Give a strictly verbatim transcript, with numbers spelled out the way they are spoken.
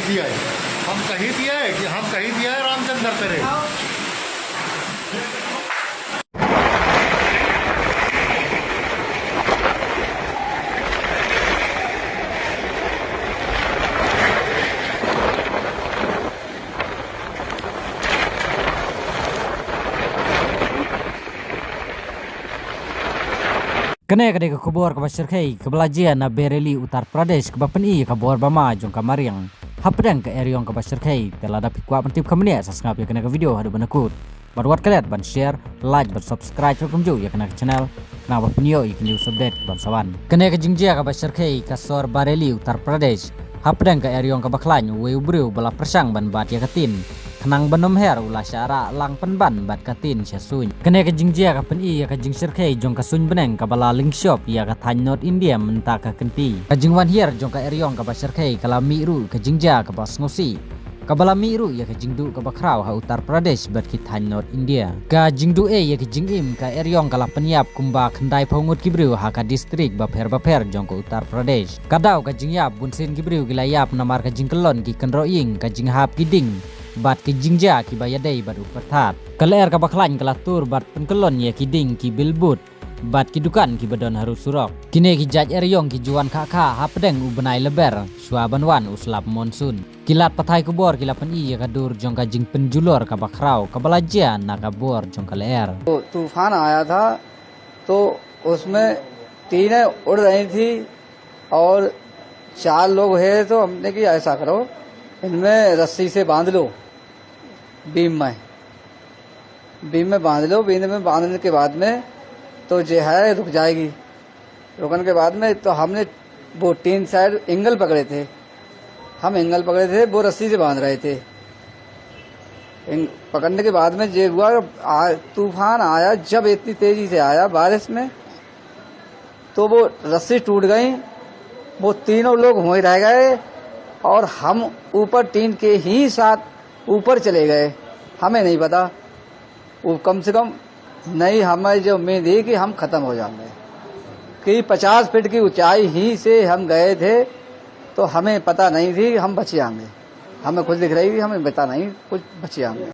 दिया है। हम कही दिया है कि हम कही दिया है रामचंद्र तेरे। Kane ka dei ka khubor kaba shyrkhei kaba la jia na Bareilly, Uttar Pradesh, kaba pyni ïa ka bor ba ma jong ka mariang hapdeng ka eriong kaba shyrkhei. Te lada phi kwah ban tip kham bniah, sa sngap ïa kane ka video haduh ban kut. Bad wat klet ban share, like bad subscribe kumjuh ïa kane ka channel, khnang ba phin ïoh ïa ki news update kiban sa wan. Kane ka jingjia kaba shyrkhei ka sor Bareilly, Uttar Pradesh, hapdeng ka eriong kaba khlaiñ, uwei u briew ba la pyrshang ban bat ïa ka tin, khnang ban ym her u la shah rah lang pynban bad ka tin sha suiñ. Kane ka jingjia ka pyni ïa ka jingshyrkhei jong ka suiñ bneng kaba la lyngshop ïa ka thaiñ North India mynta ka kynti. Ka jingwan hiar jong ka eriong kaba shyrkhei ka la mih ruh ka jingjia kaba sngewsih, kaba la mih ruh ïa ka jingduh kaba khraw ha Uttar Pradesh bad ki thaiñ North India. Ka jingduh ei ïa ka jingim ka eriong ka la pynïap kumba khyndai phew ngut ki briew ha ka district bapher bapher jong ka Uttar Pradesh. Ka daw ka jingïap, bunsien ki briew ki la ïap namar ka jingkyllon ki kynroh ïing, ka jinghap ki dieng bad ki jingjia kiba ïadei bad u pyrthat. Ka lyer kaba khlaiñ ka la tur bad pynkyllon ïa ki dieng, ki billboard bad ki dukan kiba don harud surok. Kine ki jait eriong ki ju wan khah khah hapdeng u bnai Lber shuwa ban wan u slap monsoon. Ki lad pathai khubor ki la pyni ïa ka dur jong ka jingpynjulor kaba khraw kaba la jia na ka bor jong ka lyer. तो तूफान आया था, तो उसमें टीनें उड़ रही थी और चार लोग हैं, तो हमने कि ऐसा करो, इनमें रस्सी से बांध लो, बीम में, बीम में बांध लो। बीम में बांधने के बाद में तो जो है रुक जाएगी। रुकने के बाद में तो हमने वो टीन साइड एंगल पकड़े थे, हम एंगल पकड़े थे, वो रस्सी से बांध रहे थे। एंग-, पकड़ने के बाद में ये हुआ, आ, तूफान आया, जब इतनी तेजी से आया बारिश में, तो वो रस्सी टूट गई, वो तीनों लोग वहीं रह गए और हम ऊपर टीन के ही साथ ऊपर चले गए। हमें नहीं पता, वो कम से कम नहीं, हमें जो उम्मीद थी कि हम ख़त्म हो जाएंगे, कि पचास फीट की ऊंचाई ही से हम गए थे, तो हमें पता नहीं थी हम बच जाएंगे। हमें खुद दिख रही थी, हमें पता नहीं कुछ बच जाएंगे।